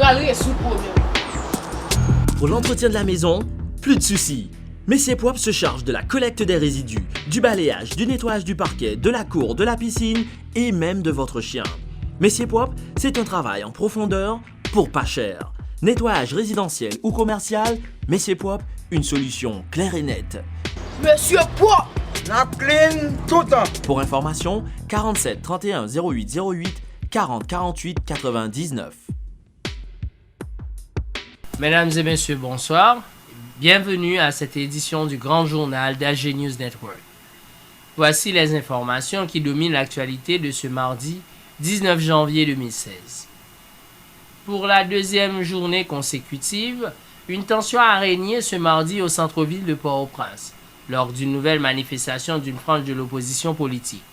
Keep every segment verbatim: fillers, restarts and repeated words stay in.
Al rezoud pwoblèm. Pour l'entretien de la maison, plus de soucis. Messier Propre se charge de la collecte des résidus, du balayage, du nettoyage du parquet, de la cour, de la piscine et même de votre chien. Messier Propre, c'est un travail en profondeur pour pas cher. Nettoyage résidentiel ou commercial, Messier Propre, une solution claire et nette. Messier Propre! N ap clean toutan! Pour information, quarante-sept trente et un zéro huit zéro huit, quarante quarante-huit quatre-vingt-dix-neuf. Mesdames et messieurs, bonsoir. Bienvenue à cette édition du grand journal d'A G News Network. Voici les informations qui dominent l'actualité de ce mardi dix-neuf janvier deux mille seize. Pour la deuxième journée consécutive, une tension a régné ce mardi au centre-ville de Port-au-Prince, lors d'une nouvelle manifestation d'une frange de l'opposition politique.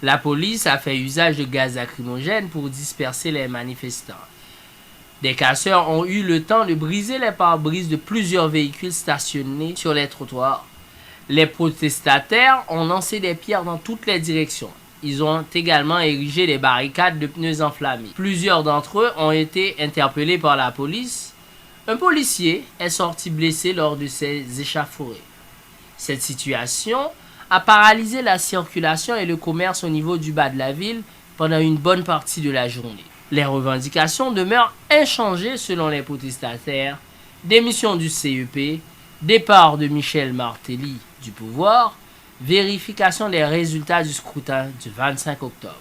La police a fait usage de gaz lacrymogène pour disperser les manifestants. Des casseurs ont eu le temps de briser les pare-brises de plusieurs véhicules stationnés sur les trottoirs. Les protestataires ont lancé des pierres dans toutes les directions. Ils ont également érigé des barricades de pneus enflammés. Plusieurs d'entre eux ont été interpellés par la police. Un policier est sorti blessé lors de ces échauffourées. Cette situation a paralysé la circulation et le commerce au niveau du bas de la ville pendant une bonne partie de la journée. Les revendications demeurent inchangées selon les protestataires, démission du C E P, départ de Michel Martelly du pouvoir, vérification des résultats du scrutin du vingt-cinq octobre.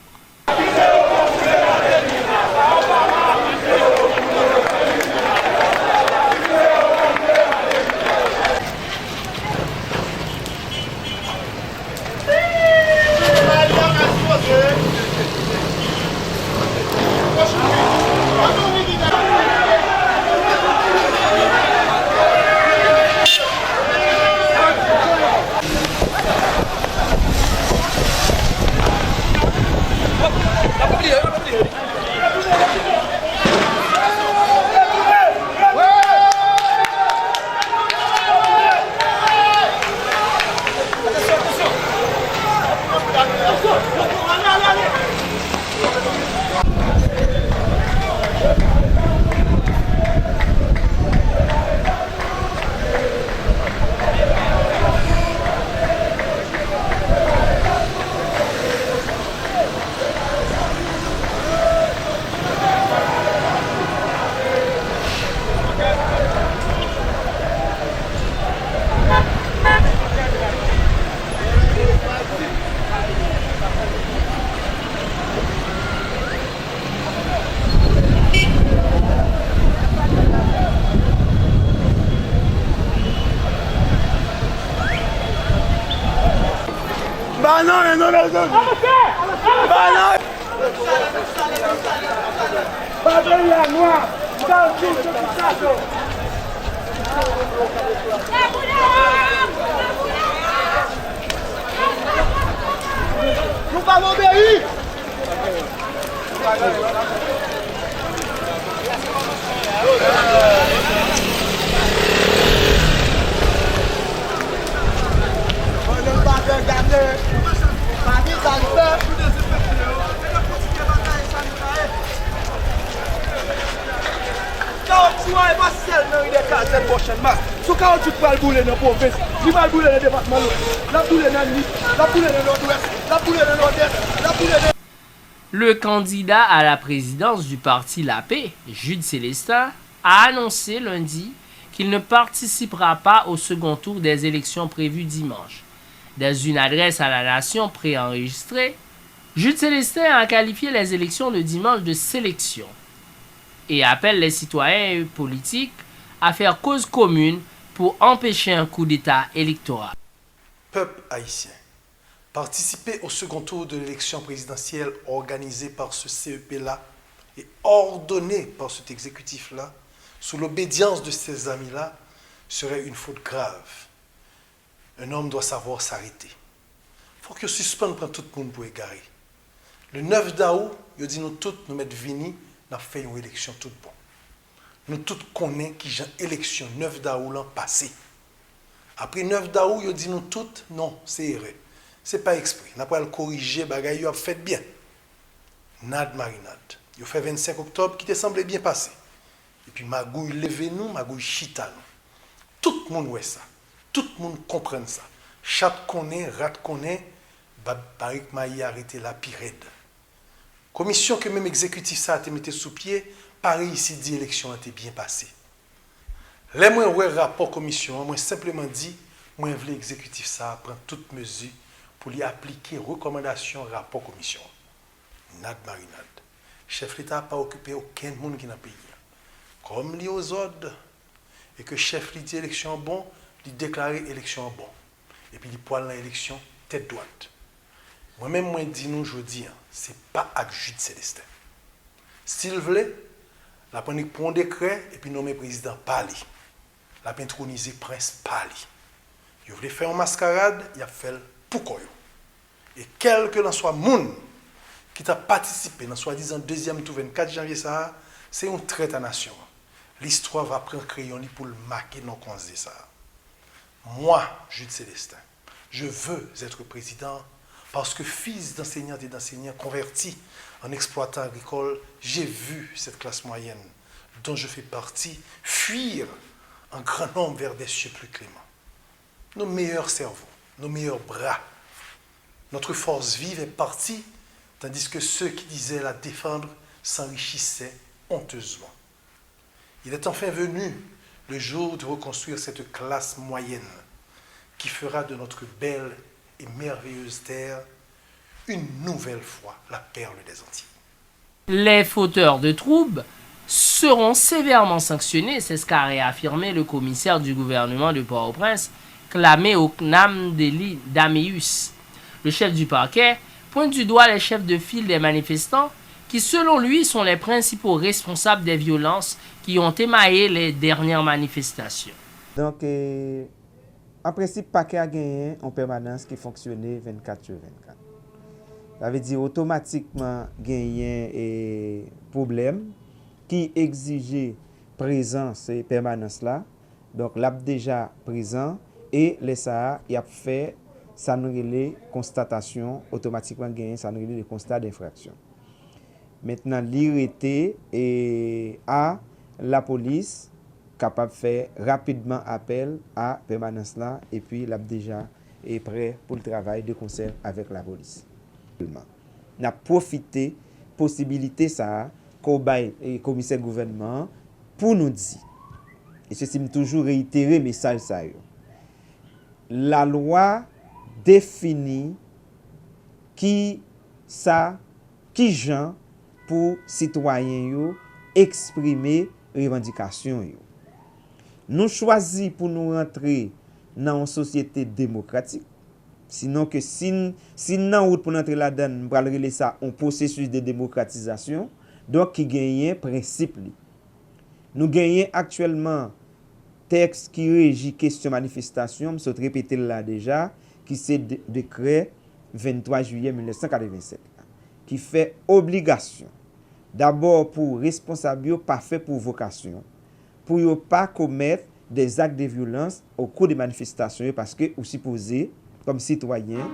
Ba nan men nou, mezanmi. Ba nan. Pa peyi a nwa. Sa yo di se pou sa yo. Nou pa nan peyi. Kawotchou a, e pa sèl nan ri dè Kazèn bò Channmas. Si kawotchou t pral boule nan pwovens, li pral boule nan depatman Lwès, l ap boule nan Nip, l ap boule nan Nòdwès, l ap boule nan Nòdès, l ap boule nan Le candidat à la présidence du parti La Paix, Jude Célestin, a annoncé lundi qu'il ne participera pas au second tour des élections prévues dimanche. Dans une adresse à la nation préenregistrée, Jude Célestin a qualifié les élections de dimanche de sélection et appelle les citoyens et politiques à faire cause commune pour empêcher un coup d'État électoral. Peuple haïtien, participer au second tour de l'élection présidentielle organisée par ce C E P-là et ordonnée par cet exécutif-là, sous l'obédience de ces amis-là, serait une faute grave. Un homme doit savoir s'arrêter. Fòk yo sispann pran tout moun pou egare. Le neuf dawou, yo di nou tout nou mèt vini, n ap fè yon eleksyon tout bon. Nou tout konnen kijan eleksyon neuf dawou lan pase. Apre neuf dawou, yo di nou tout, non, se erè. Se pa ekspre. N ap pral korije bagay yo ap fèt byen. Nad marinad. Yo fè vennsenk oktòb ki te sanble byen pase. Epi magouy leve nou, magouy chita nou. Tout moun wè sa. Tout moun konprann sa. Chat konnen, rat konnen, bab parik mayi a rete la pi rèd. Komisyon ke menm egzekitif sa a te mete sou pye pa reyisi di eleksyon an te byen pase. Lè mwen wè rapò komisyon an, mwen senpleman di mwen vle egzekitif sa a pran tout mezi pou li aplike rekòmandasyon rapò komisyon an. Nad marinad. Chèf Leta a pa okipe okenn moun ki nan peyi a. Kòm li ozòd e ke chèf li di eleksyon an bon, li deklare eleksyon an bon. Epi li pwal nan eleksyon tèt dwat. Mwen menm mwen di nou jodi a, se pa ak Jude Célestin. Si l vle, l ap annik pran yon dekrè epi nonmen prezidan pa li. L ap entwonize prens pa li. Yo vle fè yon maskarad, y ap fè l pou kò yo. E kèlkelanswa moun ki t ap patisipe nan swadizan dezyèm tou vennkat janvye sa a, se yon trèt a nasyon an. Listwa va pran kreyon li pou l make non konze sa a. Moi, Jude Célestin, je veux être président parce que fils d'enseignante et d'enseignants convertis en exploitants agricoles, j'ai vu cette classe moyenne dont je fais partie fuir en grand nombre vers des cieux plus cléments. Nos meilleurs cerveaux, nos meilleurs bras, notre force vive est partie, tandis que ceux qui disaient la défendre s'enrichissaient honteusement. Il est enfin venu le jour de reconstruire cette classe moyenne qui fera de notre belle et merveilleuse terre une nouvelle fois la perle des Antilles. Les fauteurs de troubles seront sévèrement sanctionnés, c'est ce qu'a réaffirmé le commissaire du gouvernement de Port-au-Prince, Klamé Oknam Deli Daméus. Le chef du parquet pointe du doigt les chefs de file des manifestants qui, selon lui, sont les principaux responsables des violences qui ont émaillé les dernières manifestations. Donk, e, an prensip, pakè a genyen yon pèmanans ki fonksyone vennkat sou vennkat. Sa vle di, otomatikman genyen e, pwoblèm ki egzije prezans e, pèmanans la. Donk, l ap deja prezan e lè sa a, y ap fè sa n rele konstatasyon, otomatikman genyen sa n rele de konsta denfraksyon. Mentnan, li rete e, a lapolis kapab fè rapidman apèl a pèmanans la epi l ap deja e prè pou l travay de konsè avèk lapolis. N ap pwofite posibilite sa a ke w bay e, komisè gouvènman an pou nou di, e se si m toujou reyitere mesaj sa yo, lalwa defini ki sa, ki jan pou sitwayen yo eksprime revandikasyon yo. Nou chwazi pou nou rantre nan yon sosyete demokratik, sinon ke si n, si n nan wout pou n antre ladan l, m pral rele sa yon pwosesis de demokratizasyon, donk ki genyen prensip li. Nou genyen aktyèlman tèks ki reji kesyon manifestasyon, m sot repete l la deja, ki se de, dekrè venntwa jiyè mil nèf san katrevennsèt la, ki fè obligasyon, dabò pou responsab yo pa fè pwovokasyon, pou yo pa komèt dèzak de vyolans okou de manifestasyon yo, paske ou sipoze, kòm sitwayen,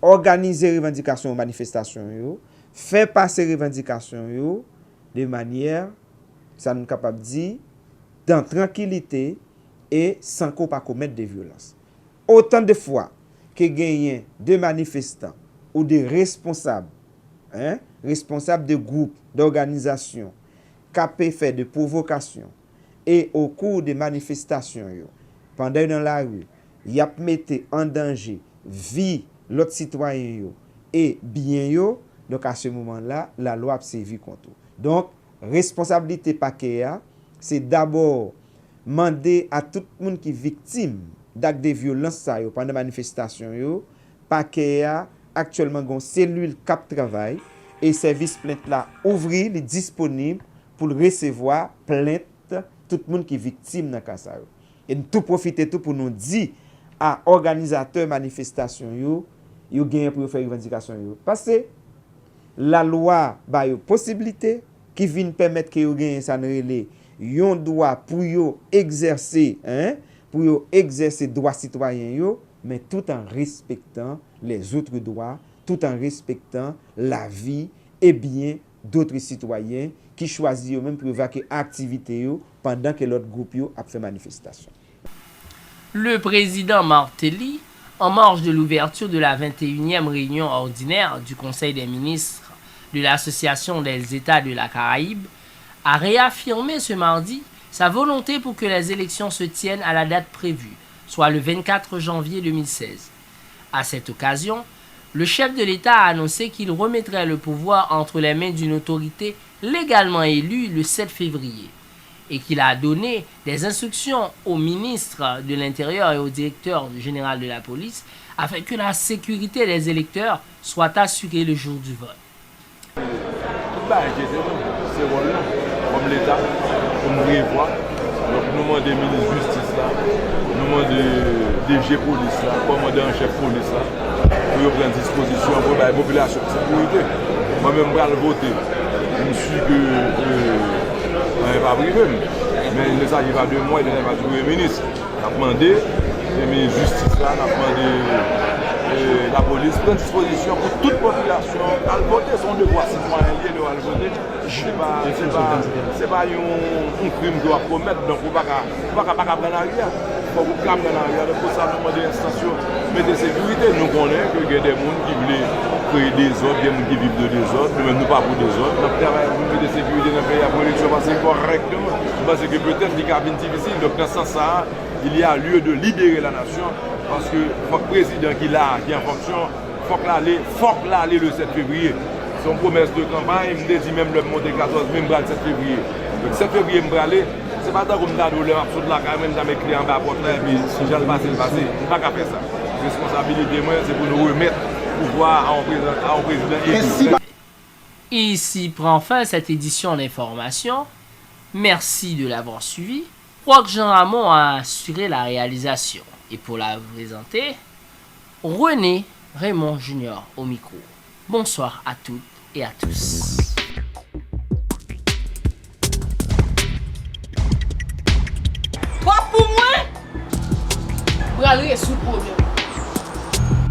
òganize revandikasyon ou manifestasyon yo, fè pase revandikasyon yo de manyè, sa nou kapab di, dan trankilite e san ke w pa komèt de vyolans. Otan de fwa ke genyen de manifestan ou de responsab, en, responsab de gwoup, dòganizasyon, k ape fè de pwovokasyon e okou de manifestasyon yo, pandan yo nan lari, y ap mete an danje vi lòt sitwayen yo e byen yo, donk a se moman la, lalwa ap sèvi kont ou. Donk, responsablite pakè a, se dabò mande a tout moun ki viktim dak de vyolans sa yo pandan manifestasyon yo, pakè a aktyèlman gen yon selil k ap travay e sèvis plent la ouvri, li disponib pou l resevwa plent tout moun ki viktim nan ka sa yo. E n tou pwofite tou pou nou di a òganizatè manifestasyon yo, yo genyen pou yo fè revandikasyon yo. Paske lalwa ba yo posiblite ki vin pèmèt ke yo genyen sa n rele yon dwa pou yo egzèse, en, pou yo egzèse dwa sitwayen yo, men tout an respektan lèzotre dwa, tout an respektan lavi e byen dotre sitwayen ki chwazi yo menm pou yo vake aktivite yo pandan ke lòt gwoup yo ap fè manifestasyon. Le président Martelly, en marge de l'ouverture de la vingt et unième réunion ordinaire du Conseil des ministres de l'Association des États de la Caraïbe, a réaffirmé ce mardi sa volonté pour que les élections se tiennent à la date prévue, soit le vingt-quatre janvier deux mille seize. À cette occasion, le chef de l'État a annoncé qu'il remettrait le pouvoir entre les mains d'une autorité légalement élue le sept février et qu'il a donné des instructions au ministre de l'Intérieur et au directeur général de la police afin que la sécurité des électeurs soit assurée le jour du vote. Tout bagay enkyete nou, se wòl nou kòm Leta pou n prevwa. Donk nou mande minis jistis la, nou mande DG polis la, kòmandan an chèf polis la pou yo pran dispozisyon pou bay popilasyon sekirite. Mwen menm m pral vote, m si ke anyen p ap rive m. Men il ne s'agit pas de moi, il ne s'agit pas du premye minis. N ap mande premye minis jistis la, n ap mande lapolis pran dispozisyon pou tout popilasyon al vote. Se yon devwa sitwayen li ye lè w al vote. Se pa se pa se pa yon yon krim ke w ap komèt, donk ou pa ka ou pa ka pa ka pran lari a. Fòk ou ka pran lari a. Donk pou sa nou mande enstans yo mete sekirite. Nou konnen ke gen de moun ki vle kreye dezòd, gen moun ki viv de dezòd. Nou menm nou pa pou dezòd. N ap travay pou nou mete sekirite nan peyi a pou eleksyon pase kòrèkteman. M panse ke petèt li ka vin difisil. Donk nan sans sa a, il y a lieu de libérer la nation, paske fòk prezidan ki la a, ki an fonksyon, fòk l ale, fòk l ale le sèt fevriye. Se yon pwomès de kanpay, m te di menm lè m monte katòz me m pral sèt fevriye. Donk sèt fevriye m prale, se pa tankou m ta di w lè m ap sot lakay mwen, m ta met kle anba pòt la epi si jan l pase l pase. M pa ka fè sa. Responsabilite mwen se pou nou remèt pouvwa a yon prezidan eli. Ici prend fin cette édition d'information. Merci de l'avoir suivi. Rock Jean Ramon a assuré la réalisation. Et pour la présenter, René Raymond Junior au micro. Bonsoir à toutes et à tous. Pwòp pou mwen, pral rezoud pwoblèm.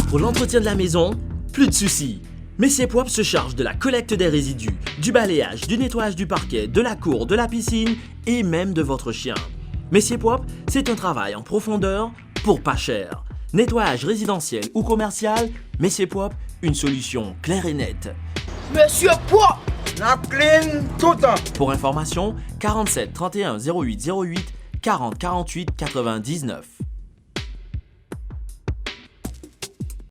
Pour l'entretien de la maison, plus de soucis. Messier Propre se charge de la collecte des résidus, du balayage, du nettoyage du parquet, de la cour, de la piscine et même de votre chien. Messier Propre, c'est un travail en profondeur pour pas cher. Nettoyage résidentiel ou commercial, Messier Propre, une solution claire et nette. Mesye pwòp! N ap clean toutan! Pour information, quarante-sept trente et un zéro huit zéro huit, quarante quarante-huit quatre-vingt-dix-neuf.